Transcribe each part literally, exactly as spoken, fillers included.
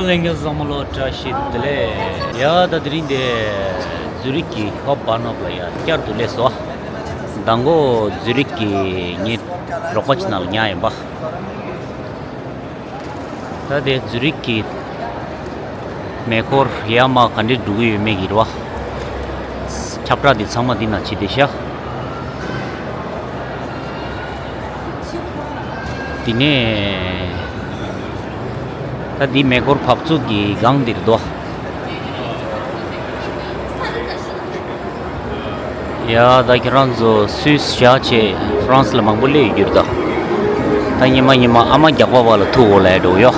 ལྷན་རྒྱས་ཚང་མ་ལོ་བཀྲ་ཤིས་བདེ་ལེགས། ཡ་ད་དེ་རིང་དེ་ཛུ་རིག་གི་ཧོབ་བྷ་ནོབ་ལ་ཡ་བསྐྱར་དུ་སླེབས་སོང་། མདང་དགོང་ཛུ་རིག་གི་ངའི་རོགས་པ་ཅིག་ནང་ལ་ཉར་ཡིན་པ། ད་དེ་ཛུ་རིག་གི་མེ་འཁོར་ཡར་མར་ག་འདྲས་འགྲོ་གི་ཡོད་མེད་ཀྱི་རེད་བ། ཁྱབ་བསྒྲགས་འདི་ཚང་མ་འདི་ན་བྱེད་བསྡད་ཤག་དེ་ནས་ད་འདི་མེ་འཁོར་བབས་ཚུགས་ཀྱི་སྒང་འདིར་འདུག་ཡ་ད་ཁྱེད་རང་ཚོ་སུད་སི་བཞག་བྱས་ཧྥ་རན་སི་ལ་མང་པོ་སླེབས་ཡོད་རྒྱུ་རེད་ད། ད་ཉི་མ་ཉི་མ་ཨ་མ་རྒྱགས་པ་བ་ལ་ཐུག་འོ་ལ་འགྲོ་ཡོ།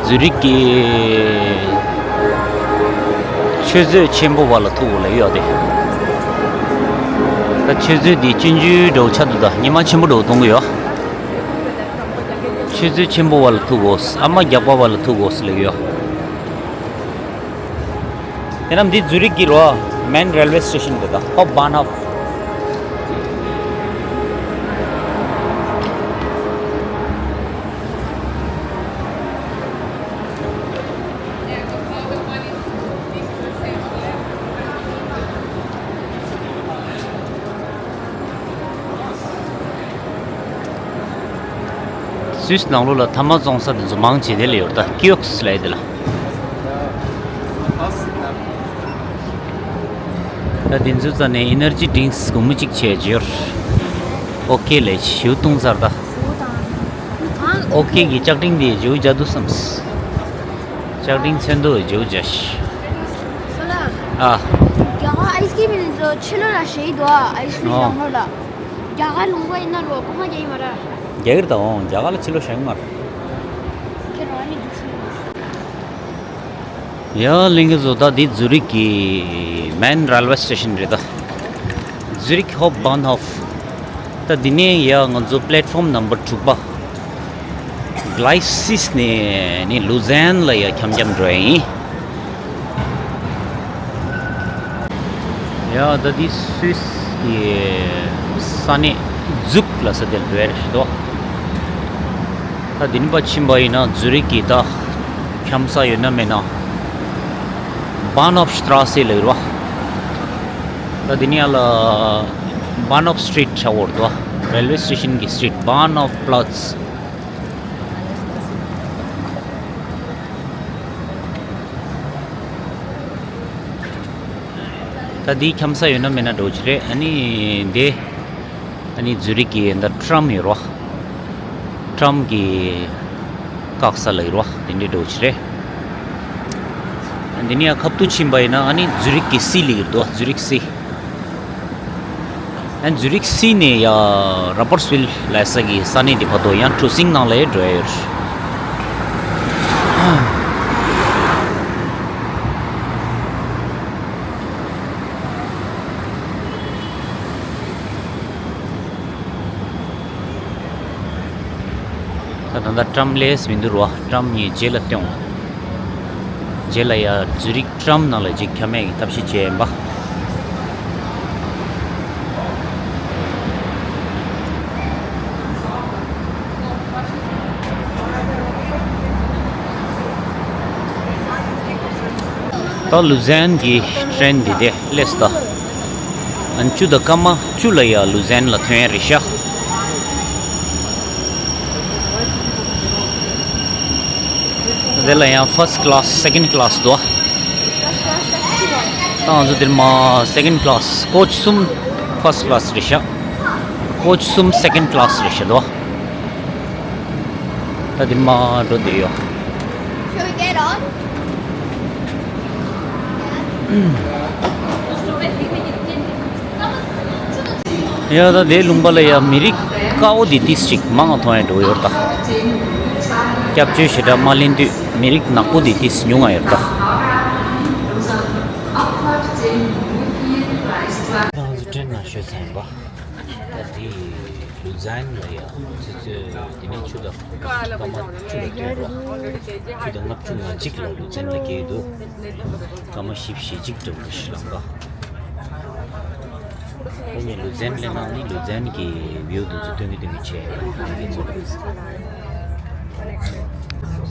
ཛུ་རིག་གི་ཆུ་མཛོད་ཆེན་པོ་བ་ལ་ཐུག་འོ་ལ་ཡོ་དེ། ད་ཆུ་མཛོད་འདི་སྤྱོད་འཇུག་འགྲོ་ཆ་འདུག་ད་ཉི་མ་ཆེན་པོ་འགྲོ་གཏོང་གི་ཡོ། ཆུ་མཛོད་ཆེན་པོ་བ་ལ་ཐུག་འོ། ཨ་མ་རྒྱགས་པ་བ་ལ་ཐུག་འོ་ལ་ཡོ། དེ་ནམ་འདི་ཛུ་རིག་གི་རོ། མེན་རེལ་ཝེ་སི་ཊེ་ཤན་དེ་དང་ཧོབ་བྷ་ནོབ། སུད་སི་ནང་ལོགས་ལ་ཐ་མག་བཙོང་ས་དེ་ཚོ་མང་ཆེ་དེ་ལ་ཡོད་ད། ཀི་ཡོག་སི་ལབ་ཡ་དེ་ལ། ད་དེ་ཚོའི་རྩ་ནས་ཨེ་ནར་ཇི་ཌིང་སི་སྒོར་མོ་གཅིག་བྱས་འབྱོར། ཨོ་ཁེ་ལས་ཞུ་བཏུང་ཚར་ད། ཨོ་ཁེ་གི་ལྕགས་ཀྲིན་དེ་ཇོ་བོ་རྒྱག་འདུག་བསམས། ལྕགས་ཀྲིན་ཚོན་མདོག་ཇོ་བོ་རྒྱག་ཤི། ཨ། རྒྱ་གར་ཨའི་སི་ཀྲིམ་ཡིན་ཚོ་ཕྱི་ལོགས་ལ་ཞེ་ཡི་འདུག་ཨ། ཨའི་སི་ཀྲིམ་ཨོ། ནང་ལོགས་ལ། རྒྱ་གར་ལུང་པ་ཡིན་ན་རོ་ཁོ་མ་རྒྱ་ཡིན་མ་ར། རྒྱ་གར་དང་འོང་རྒྱ་གར་ལ་ཕྱི་ལོགས་ཞེ་ཡི་མ་ར། ཁྱེད་རང་ནི་འདུག་སེ། ཡ་ལྷན་རྒྱས་ཚོ་ད་འདི་ཛུ་རིག་གི་མེན་རེལ་ཝེ་སི་ཊེ་ཤན་རེད་ད། ཛུ་རིག་ཧོབ་བྷ་ནོབ། ད་འདི་ནས་ཡ་ང་ཚོ་པི་ལེཊ་ཕོམ་ནམ་བར་དྲུག་པ། གི་ལའི་སིས་ནས་ནི་ལུ་ཛན་ལ་ཡ་འཁྱམ་འཁྱམ་འགྲོ་ཡ་ཡིན། ཡ་ད་འདི་སུད་སི་གི་ས་གནས་ཛུག་ལ་ས་དེར་འགྲོ་ཡ་རེད་ཤི་དོ། ད་འདི་ནི་པ་ཕྱིན་པ་ཡིན་ན་ཛུ་རིག་གི་ད་འཁྱམ་ས་ཡོད་ན་མེད་ན། བྷ་ནོབ་སི་ཊ་ར་སེ་ལ་ཡོད་རེད་བ། ད་འདི་ནི་ཡ་ལ་བྷ་ནོབ་སི་ཊི་རིཊ་ཆགས་ཡོད་རེད་དོ། རེལ་ཝེ་སི་ཊེ་ཤན་གི་སི་ཊི་རིཊ་བྷ་ནོབ་པི་ལ་ཛ། ད་འདི་འཁྱམ་ས་ཡོད་ན་མེད་ན་འགྲོ་ཆི་རེད། ཨ་ནི་འདི་ཨ་ནི་ཛུ་རིག་གི་འདི་ཊམ་ཡོད་རོ། ཊམ་གི་བཀག་ས་ལ་ཡོད་རོ། དེ་འདྲའི་འགྲོ་ཆི་རེད། འདི་ནི་ཡང་ཁབ་ཏུ་ཕྱིན་པ་ཡིན་ན་ཨ་ནི་ཛུ་རིག་གི་སི་ལ་ཡོད་རོ། ཛུ་རིག་སི། ཨན་ཛུ་རིག་སི་ནས་ཡ་ར་པར་སི་ཝིལ་ལ་ས་གི་ས་གནས་འདི་བར་དུ་ཡང་གྲུ་གཟིངས་ནང་ལ་ཡ་འགྲོ་ཡ་ཡོད། ད་ད་ད་ཊམ་ལས་མི་འདུག་རོ། ཊམ་ངས་རྗེས་ལ་སྟོན། རྗེས་ལ་ཡ་ཛུ་རིག་ཊམ་ནང་ལ་ཅིག་འཁྱམ་མེད་ཀྱི་ཐབས་ཤེས་བྱས་ཡིན་པ། ད་ལུ་ཛན་གྱི་ཊེན་འདི་དེ་སླེབས་ད། ཨན་བཅུ་དང་སྐར་མ་བཅུ་ལ་ཡ་ལུ་ཛན་ལ་ཐོན་ཡ་རེད་ཤག་དེ་ལ་ཡང་ཕར་སི་ཊི་ཀི་ལཱ་སི་སེ་ཀེན་ཌི་ཀི་ལཱ་སི་འདུག་ད་ང་ཚོ་འདིར་མ་སེ་ཀེན་ཌི་ཀི་ལཱ་སི་ཀོ་ཆ་གསུམ་ཕར་སི་ཊི་ཀི་ལཱ་སི་རེད་ཤག་ཀོ་ཆ་གསུམ་སེ་ཀེན་ཌི་ཀི་ལཱ་སི་རེད་ཤག་འདུག་ད་འདིར་མ་འགྲོ་བསྡད་ཡོད། ཡ་ད་དེའི་ལུང་པ་ལ་ཡ་མི་རིགས་དཀར་པོ་དེ་ཏིས་ཅིག་མང་ང་མཐོང་ཡ་འགྲོ་ཡོད་ད། སྐྱབས་བཅོལ་ཞེ་དྲག་མ་ལེན་དུས་མི་རིགས་ནག་པོ་དེ་ཏིས་ཉུང་ང་ཡོད་ད། ད་ང་ཚོ་ཊེན་ནང་ཤོད་ཚར་ཡིན་པ། ད་དེ་ལུ་ཛན་ལ་ཡ་ཆུ་ཚོད་དེ་ནས་ཆུ་ཚོད་སྐར་མ་བཅུ་ལ་ཐོན་རོགས། ཆུ་ཚོད་ལྔ་བཅུ་ང་གཅིག་ལ་ལུ་ཛན་ལ་སྐྱེལ་འདུག་སྐར་མ་བཞི་བཅུ་ཞེ་གཅིག་འགྲོ་གི་ཤི་ལང་ཀ། ཁོ་གཉིས་ལུ་ཛན་ལ་ནང་ནི་ལུ་ཛན་གྱི་བིའུ་དེ་ཚོ་སྟོན་གི་སྟོན་གི་བྱས་ཡོད་ཀྱི་ཚོ།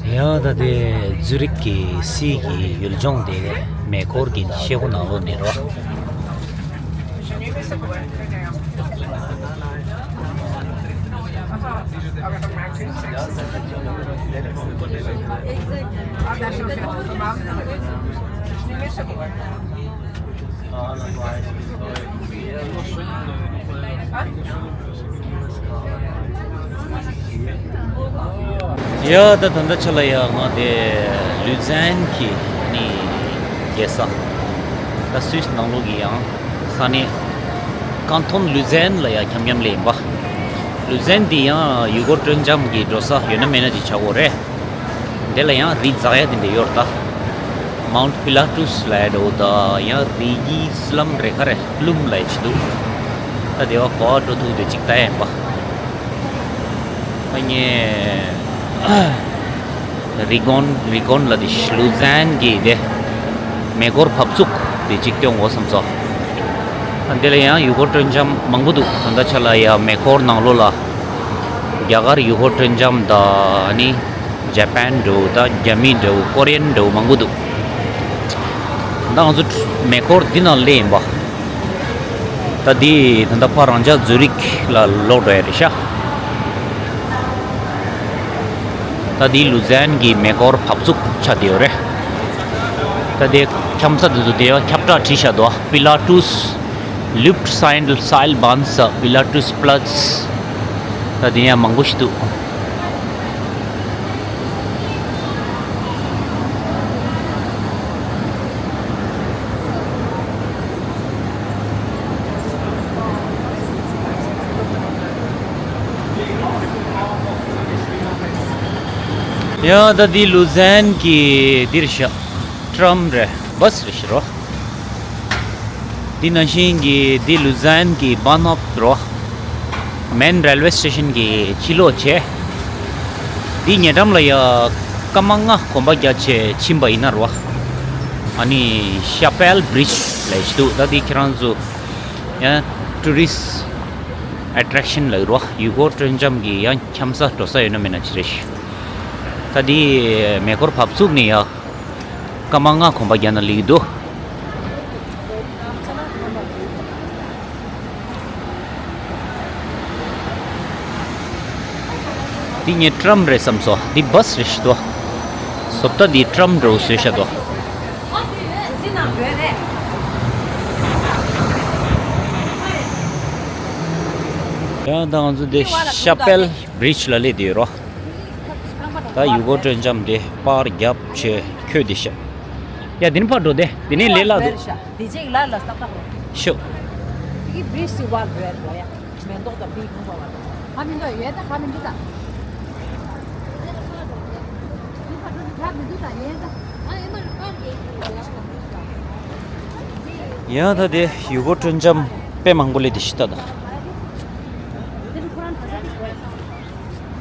ཡང་ད་ལྟའི་ཛུ་རིག་གི་སིའི་གི་ཡུལ་ལྗོངས་དེ་མེ་འཁོར་གྱི་ཤེལ་སྒོ་ནང་ལོགས་ནས་རོ། ཡ་ད་ད་ལྟ་ཆ་ལ་ཡ་ང་དེ་ལུ་ཛན་གྱི་ནི་རྒྱལ་ས། ད་སུད་སི་ནང་ལོགས་ཀྱི་ཡང་ས་གནས་ཀན་ཐོན་ལུ་ཛན་ལ་ཡ་འཁྱམ་འཁྱམ་ལས་ཡིན་པ། ལུ་ཛན་འདི་ཡང་ཡུལ་སྐོར་སྤྲོ་འཆམ་གྱི་འགྲོ་ས་ཡོད་ན་མེད་ན་ཅིག་ཆགས་ཡོད་རེད། འདི་ལ་ཡང་རི་འཛེག་ཡ་དེ་འདྲ་ཡོད་རེད་ད། མའུནཊ་པི་ལ་ཊུས་ལབ་ཡ་འདྲ་བོ་དང་ཡང་རི་གི་སི་ལམ་རེ་ཁ་རེ་ལུམ་ལབ་ཡ་ཅིག་འདུག་ད་དེ་བ་གོ་བ་འགྲོ་ཐུབ་དེ་ཅིག་ལྟ་ཡ་ཡིན་པ། ཨ་ནི་རི་གོན་རི་གོན་ལ་དེ་ལུ་ཛན་གྱི་དེ་མེ་འཁོར་བབས་ཚུགས་དེ་ཅིག་སྟོན་དགོས་བསམ་སོང་། ཨ་འདི་ལ་ཡང་ཡུལ་སྐོར་སྤྲོ་འཆམ་མང་པོ་འདུག་ད་ལྟ་ཆ་ལ་ཡ་མེ་འཁོར་ནང་ལོགས་ལ་རྒྱ་གར་ཡུལ་སྐོར་སྤྲོ་འཆམ་དང་ཨ་ནི་ཇ་པན་འདྲ་བོ་དང་རྒྱ་མི་འདྲ་བོ་ཀོ་རི་ཡན་འདྲ་བོ་མང་པོ་འདུག་ད་ང་ཚོ་མེ་འཁོར་འདི་ནང་སླེབས་ཡིན་པ། ད་འདི་ད་ལྟ་ཕར་རང་ཅག་ཛུ་རིག་ལ་ལོག་འགྲོ་ཡ་རེད་ཤག་ད་འདི་ལུ་ཛན་གྱི་མེ་འཁོར་བབས་ཚུགས་ཆགས་བསྡད་ཡོད་རེད། ད་དེ་འཁྱམ་ས་དེ་ཚོ་དེ་ཡང་ཁྱབ་བསྒྲགས་བྲིས་བཞག་འདུག་པི་ལ་ཊུས་ལུབ་སའིན་སའིལ་བཱན་ས་པི་ལ་ཊུས་པ་ལ་ཊུས། ད་དེ་ཡང་མང་པོ་ཞིག་འདུག་ཡ་ད་འདི་ལུ་ཛན་གྱི་འདིར་ཤག་ཊམ་རེད། བྷ་སི་རེད་ཤག་རོ། འདི་ནང་བཞིན་གྱི་འདི་ལུ་ཛན་གྱི་བྷ་ནོབ་རོ། མེན་རེལ་ཝེ་སི་ཊེ་ཤན་གྱི་ཕྱི་ལོགས་བྱས། འདི་ཉེ་འགྲམ་ལ་ཡ་སྐར་མ་ལྔ་གོམ་པ་རྒྱག་བྱས་ཕྱིན་པ་ཡིན་ན་རོ། ཨ་ནི་ཤ་པེལ་བྷི་རིཇ་ལབ་ཞིག་འདུག་ད་འདི་ཁྱེད་རང་ཚོ་ཡང་ཊུ་རི་སི་ཊི་ཨེ་ཊེག་ཤན་ལབ་རོ། ཡུལ་སྐོར་སྤྲོ་འཆམ་གྱི་ཡང་འཁྱམ་ས་འགྲོ་ས་ཡོད་ན་མེད་ན་ཅི་རེད་ཤག་ད་འདི་མེ་འཁོར་བབས་ཚུགས་ནས་ཡ། སྐར་མ་ལྔ་གོམ་པ་རྒྱག་ན་ལེགས་འདུག་འདི་ངས་ཊམ་རེད་བསམ་སོང་། འདི་བྷ་སི་རེད་ཤག་དོ། བཟོ་ལྟ་འདི་ཊམ་འདྲ་བོ་བཟོས་ཤག་དོ། ཡང་ད་ང་ཚོ་འདི་ཤ་པེལ་བྷི་རིཇ་ལ་སླེབས་བསྡད་ཡོད་རོ། ད་ཡུལ་སྐོར་སྤྲོ་འཆམ་དེ་པར་རྒྱབ་བྱས་འཁོད་བསྡད་ཤག་ཡ་དེ་ནི་ཕར་འགྲོ་དེ་དེ་ནི་ལས་སླ་འདུག་དེ་རྗེས་ལ་ལ་སྟག་སྟག་རོ། ཤོག་དེ་གི་བྷི་རིཇ་སི་ཝར་རེད་རོ་ཡ། མེ་ཏོག་དང་བྷི་ཁང་པ་བར་དུ། ཧ་མི་འདུག་ཡོད་ད་ཧ་མི་འདུག་ད། ཧ་མི་འདུག་ད་ཡོད་ད། ཡ་ད་དེ་ཡུལ་སྐོར་སྤྲོ་འཆམ་དཔེ་མང་པོ་སླེབས་བསྡད་ཤག་ད་ད།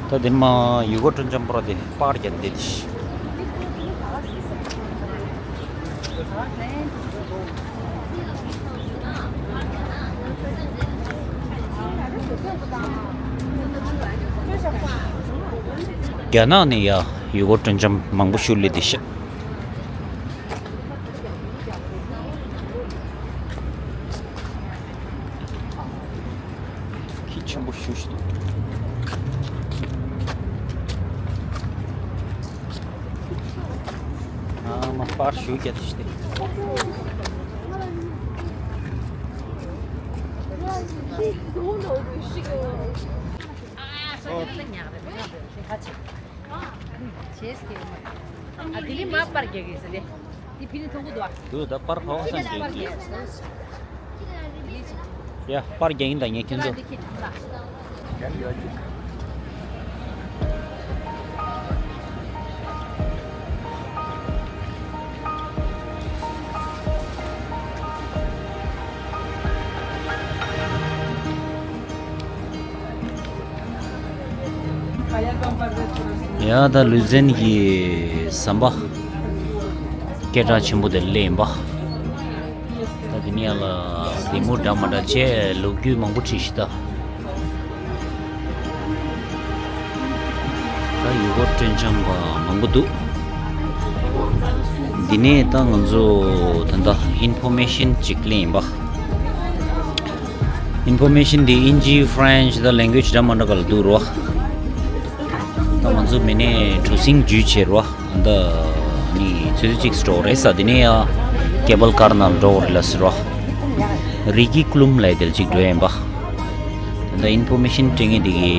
ད་དེ་མ་ཡུལ་སྐོར་སྤྲོ་འཆམ་པོ་ར་དེ་པར་རྒྱབ་བསྡད་དེ། རྒྱ་ནག་ནས་ཡ་ཡུལ་སྐོར་སྤྲོ་འཆམ་མང་པོ་ཞིག་སླེབས་བསྡད་ཤག་ཁྱི་ཆེན་པོ་ཞེ་ཅིག་འདུག་ཨ་མ་པར་ཞུ་རྒྱ་དེ་ཞིག་སྟེ། ཨ་དེ་ནི་མ་པར་རྒྱག་གི་ཟེར་ཏེ། དེ་ཕི་ནི་ཐུང་གུ་འདུག་ཨ། འདུག་ད་པར་ཕོག་སང་ཞིག་ཡ་པར་རྒྱག་ཡིན་ད་ངས་ཁྱེད་ཚོ། ཡ་ད་ལུས་རྩལ་གྱི་ཟམ་པ་སྐད་གྲགས་ཆེན་པོ་དེ་སླེབས་ཡིན་པ། ད་དེ་ནས་ཡང་ལ་དེ་མོ་འདྲ་མ་འདྲ་བྱས་ལོ་རྒྱུས་མང་པོ་བྲིས་ཤི་ད། ད་ ཡུལ་སྐོར་སྤྲོ་འཆམ་པ་མང་པོ་འདུག་འདི་ནས་ད་ང་ཚོ་ད་ལྟ་ཨིན་ཕོར་མེ་ཤན་ཅིག་ལེན་ཡིན་པ། ཨིན་ཕོར་མེ་ཤན་འདི་ཨིན་ཇི་ཧྥ་རན་ཆི་ད་ལེང་གུ་ཨེ་ཇི་འདྲ་མ་འདྲ་ག་ལ་འདུག་རོ། ད་ང་ཚོ་མི་ནས་གྲུ་གཟིངས་བརྒྱུད་བྱས་རོ། ད་ནི་ཚོད་ཚོད་ཅིག་འགྲོ་རེད་ས། འདི་ནས་ཡ་ཀེ་བལ་ཀར་ནང་འགྲོ་རེད་ལ་ཟེར་རོ། རི་གི་ཀླུམ་ལ་དེར་ཅིག་འགྲོ་ཡིན་པ། ད་ལྟ་ཨིན་ཕོར་མེ་ཤན་སྤྲད་མཁན་དེ་གི་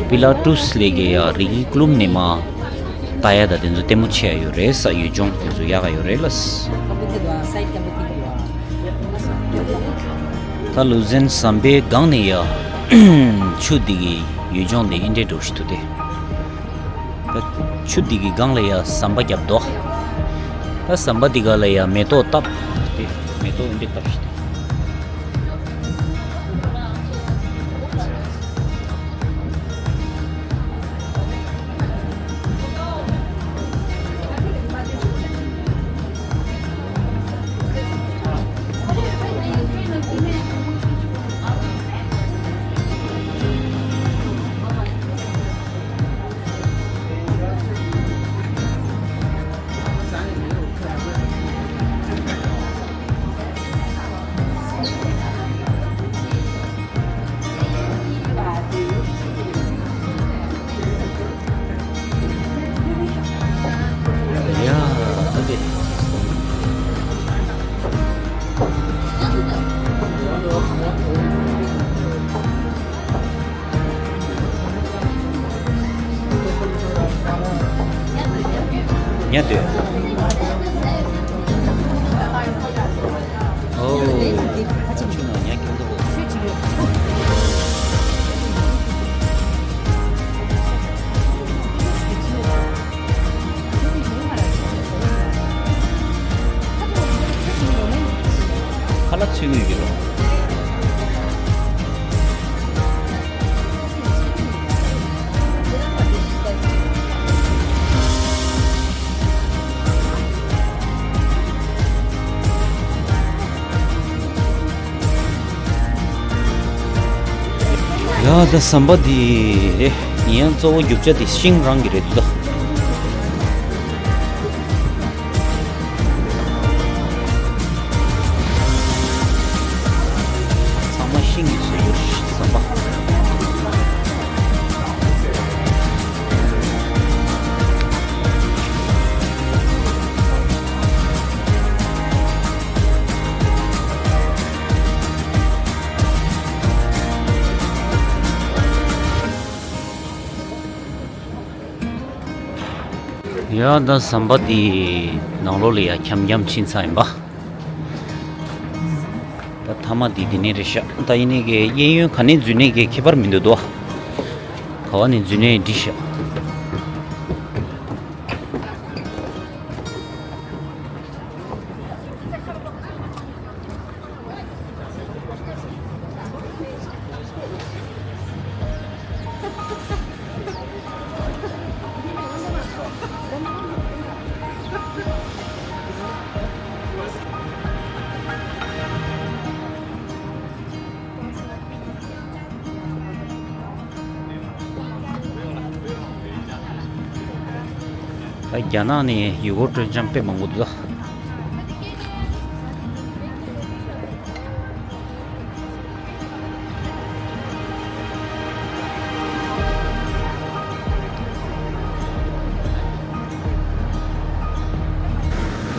པི་ལ་ཀྲུས་ལས་ཀྱི་ཡ་རི་གི་ཀླུམ་ནས་མ་ལྟ་ཡ་ད་དེ་ཚོ་ལྟད་མོ་ཆེ་ཡ་ཡོད་རེད་ས། ཡུལ་ལྗོངས་དེ་ཚོ་ཡག་ག་ཡོད་རེད་ལ། ད་ལུ་ཟན་ཟམ་པའི་སྒང་ནས་ཡ་ཆུ་དེ་གི་ཡུལ་ལྗོངས་དེ་ཨིན་འདྲེ་འགྲོ་ཞིག་ཐུབ་དེ། ད་ཆུ་འདི་གི་སྒང་ལ་ཡ་ཟམ་པ་བརྒྱབ་འདུག་ད་ཟམ་པ་འདི་ག་ལ་ཡ་མེ་ཏོག་བཏབ་སྟེ། མེ་ཏོག་འདི་བཏབ་ཤིག་ཉལ་སྡོད། ཨོ། ཆུ་ནང་ཉལ་གྱོང་འདུག་ཁ་ལག་ཚུད་ངེས་ཀྱི་རོ། ཡ་ད་ཟམ་པ་འདི་རེད། ཡིན་ཡང་གཙོ་བོ་རྒྱུ་ཆ་དེ་ཤིང་རང་གི་རེད་འདུག་ཚང་མ་ཤིང་གིས་བཟོས་ཡོད་ཟམ་པ། ཡ་ད་ཟམ་པ་འདི་ནང་ལོགས་ལ་ཡ་འཁྱམ་འཁྱམ་ཕྱིན་ཚར་ཡིན་པ། ད་མཐའ་མ་འདི་འདི་ནས་རེད་ཤག་ད་ཡིན་ནའི་གི་གཡས་གཡོན་ག་ནས་འཛུལ་ནའི་གི་ཁྱད་པར་མི་འདུག་དོ། ག་བ་ནས་འཛུལ་ནའི་འགྲིག་ཤག་ད་རྒྱ་ནག་ནས་ཡུལ་སྐོར་སྤྲོ་འཆམ་དཔེ་མང་པོ་འདུག་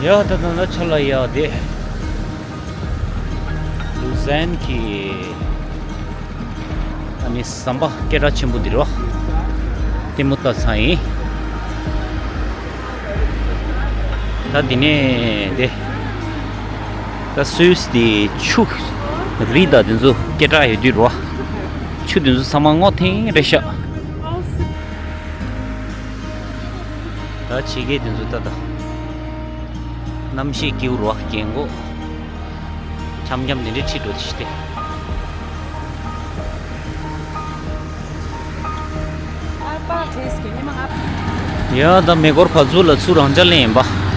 ཡ་ད་ད་ན་ཆ་ལ་ཡ་དེ་ལུ་ཟན་གྱི་ཨ་ནི་ཟམ་པ་སྐད་གྲགས་ཆེན་པོ་འདི་རེད་བ། ལྟད་མོ་ལྟ་ཚར་ཡིན། ད་འདི་ནས་དེ་ད་སུད་སི་དེ་ཆུ་རི་དང་དེ་ཚོ་སྐད་གྲགས་ཡོད་དུས་རེད་བ། ཆུ་དེ་ཚོ་ཚང་མ་སྔོ་ཐིང་རེད་ཤག་ད་ཕྱི་རྒྱལ་དེ་ཚོ་ད་ད་གནམ་གཤིས་སྐྱིད་པོ་རེད་བ། རྒན་གོག་འཁྱམ་འཁྱམ་དེ་འདྲའི་ཁྲིད་འགྲོ་དེ་ཤི་སྟེ། ཡ་ད་མེ་འཁོར་བ་ཚུར་ལ་ཚུར་རང་འཇགས་ལེན་ཡིན་པ།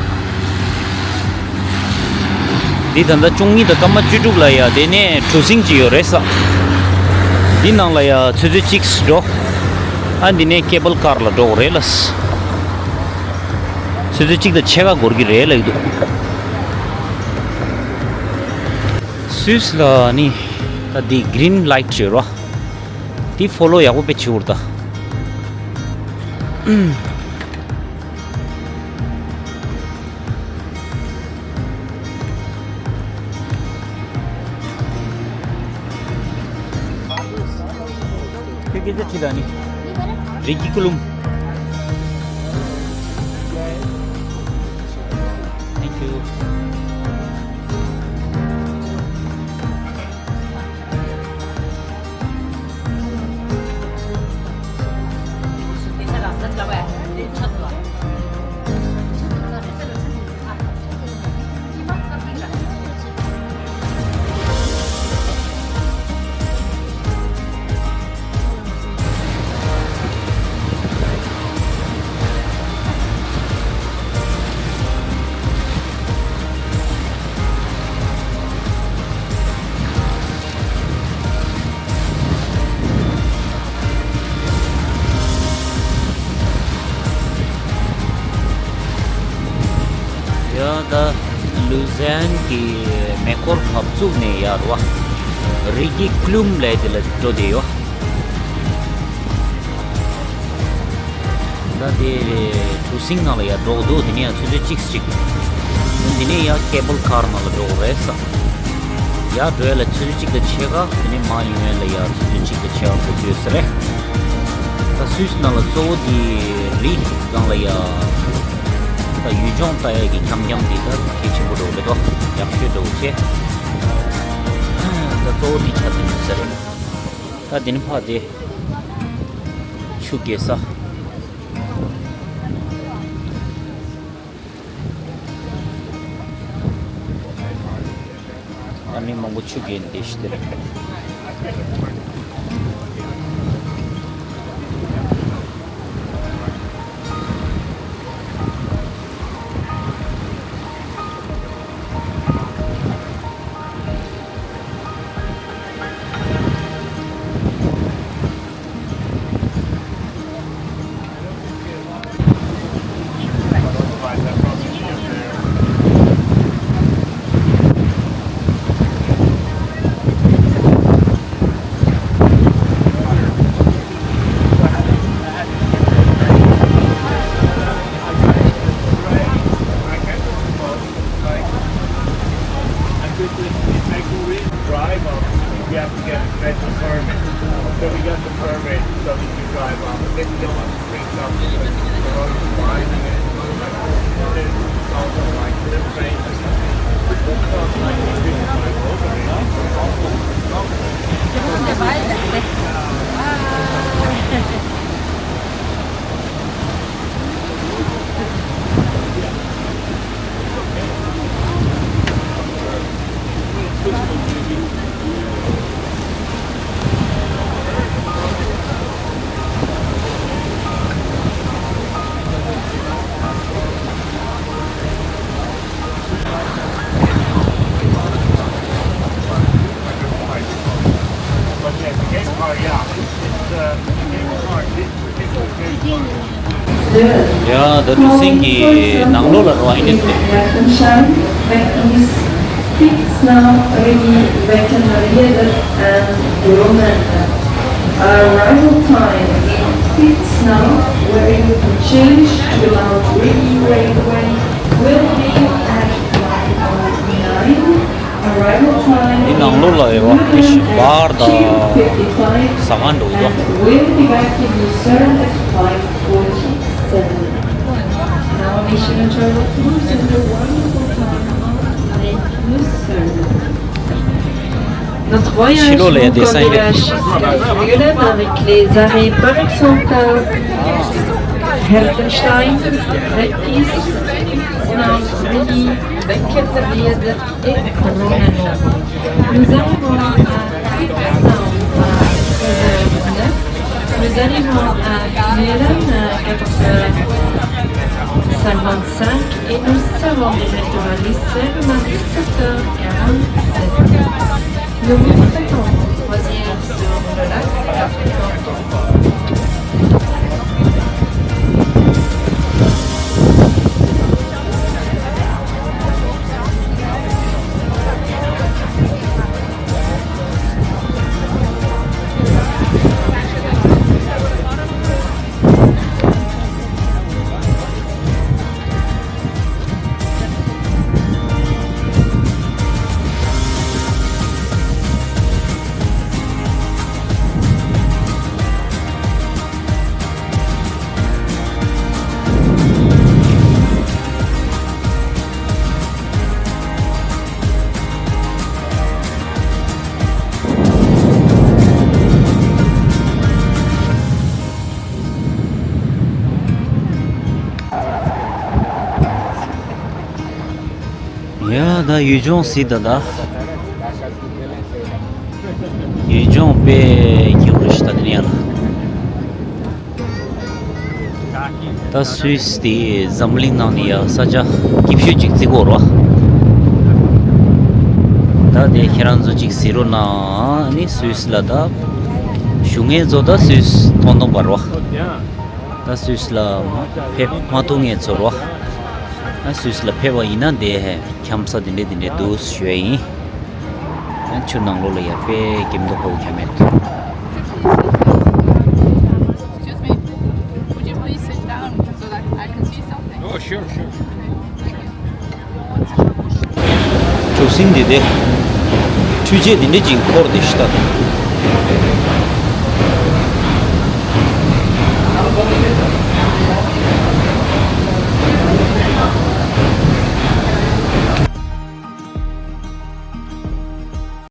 འདི་ད་ལྟ་བཅུ་གཉིས་དང་སྐར་མ་བཅུ་དྲུག་ལ་ཡ་དེ་ནས་གྲུ་གཟིངས་ཅིག་ཡོད་རེད་ས། འདི་ནང་ལ་ཡ་ཚོད་ཚོད་ཅིག་འགྲོ། ཨ་འདི་ནས་ཀེ་བལ་ཀར་ལ་འགྲོ་དགོས་རེད་ལ། ཆུ་ཚོད་གཅིག་དང་ཕྱེད་ཀ་འགོར་གྱི་རེད་ལབ་ཀྱི་འདུག་སུད་སི་ལ་ནི་ད་འདི་གི་རིན་ལའིཊ་ཡོད་རོ། འདི་ཕོ་ལོ་ཡག་པོ་དཔེ་བྱེད་དགོས་རེད་ད། ཁྱོད་སྐད་ཆ་དྲིས་ལ་ནི། རི་གི་ཀུ་ལུམ། Thank you. ཡ་ད་ལུ་ཟན་གྱི་མེ་འཁོར་བབས་ཚུགས་ནས་ཡར་བ་རི་གི་ཀླུམ་ལས་དེ་ལ་འགྲོ་བསྡད་ཡོད། ད་དེ་གྲུ་གཟིངས་ནང་ལ་ཡར་འགྲོ་འདུག་དེ་ནས་ཡང་ཆུ་ཚོད་གཅིག་ཅིག་དེ་ནས་ཡང་ཀེ་བལ་ཀར་ནང་ལ་འགྲོ་དགོས་རེད་ས། ཡར་འགྲོ་ཡ་ལ་ཆུ་ཚོད་གཅིག་དང་ཕྱེད་ཀ་དེ་ནས་མར་ཡོང་ཡ་ལ་ཡང་ཆུ་ཚོད་གཅིག་དང་ཕྱེད་ཀ་འགོར་གྱི་ཡོད་ས་རེད། ད་སུད་སི་ནང་ལ་གཙོ་བོ་དེ་རི་སྒང་ལ་ཡ་ད་ཡུལ་ལྗོངས་ལྟ་ཡ་གི་འཁྱམ་འཁྱམ་དེ་ད་གལ་ཆེན་པོ་འགྲོ་གི་རེད་དོ། ཡག་ཤོས་འགྲོ་གི་ཆེ། ད་གཙོ་བོ་དེ་ཆགས་ཀྱི་ཡོད་ས་རེད། ད་དེ་ནས་ཕར་དེ་ཆུ་རྐྱལ་ས། ད་མི་མང་པོ་ཆུ་རྐྱལ་འདི་ཤི་སྟེ། Drive up, you have to get a special permit. So we got the permit, so we can drive up. Then we don't want to bring up the road wide and then it's also like the train or something. It's also like the big like motorway. But yeah, the game car, yeah, it's, it's, uh, the game car, it's ཡ་ད་གྲུ་གཟིངས་ཀྱི་ནང་ལོགས་ལ་རོ་ཨིན་ཌི་ཏེ། Liechtenstein, Vectis, Fitznau, Rigi, Wettenrieder and Grunenn. Arrival time in Fitznau, where you can change to the Mount Rigi Railway, will be at nine oh nine. འདི་ནང་ལོགས་ལ་ཡོད་པ་ཨེ་ཤི་བར་དང་ཟ་ཁང་འགྲོ་གི་འདུག Now mission and travel cruise and a wonderful time on Lake Lucerne. Notre voyage nous conduit à Schilole, avec les arrêts Parexontal, Hertenstein, Vectis, Fitznau, Rigi, Wettenrieder et Grunenn. Nous arrivons à Fitznau à treize heures neuf. Nous arrivons à Mehlen à quatorze heures cinquante-cinq et nous serons de retour à Lucerne à dix-sept heures quarante-sept. Nous vous souhaitons croisière sur le lac. À très bientôt. ཡ་ད་ཡུལ་ལྗོངས་སྲིད་ད་ད། ཡུལ་ལྗོངས་དཔེ་སྐྱིད་པོ་རེད་ཤག་ད་དེ་ནས་ཡར་ལ། ད་སུད་སི་དེ་འཛམ་གླིང་ནང་ནས་ཡ་ས་ཆ་སྐྱིད་ཤོས་ཅིག་བརྩི་གི་ཡོད་རེད་བ། ད་དེ་ཁྱེད་རང་ཚོ་ཅིག་གཟིགས་རོགས་གནང་། ཨ་ནི་སུད་སི་ལ་ད་བཞུགས་མཁན་ཚོ་ད་སུད་སི་ཐོང་ཐོང་པ་རེད་བ། ད་སུད་སི་ལ་ཕེབས་མ་ཐུབ་མཁན་ཚོ་རེད་བ། ཨ་སུད་སི་ལ་ཕེབས་པ་ཡིན་ན་དེ་འཁྱམ་ས་དེ་འདྲས་དེ་འདྲས་འདུག་ཞུ་ཡ་ཡིན། ཨ་ཆུ་ནང་ལོགས་ལ་ཡ་དཔེ་སྐྱིད་མདོག་ཁ་པོ་འཁྱམ་ཡ་འདུག Excuse me. Would you please sit down so that I can see something? Oh, sure, sure. Thank you. གྲུ་གཟིངས་འདི་དེ་འཕྲུལ་ཆས་འདི་འདྲ་ཅིག་འཁོར་ཏེ་ཤི་ད།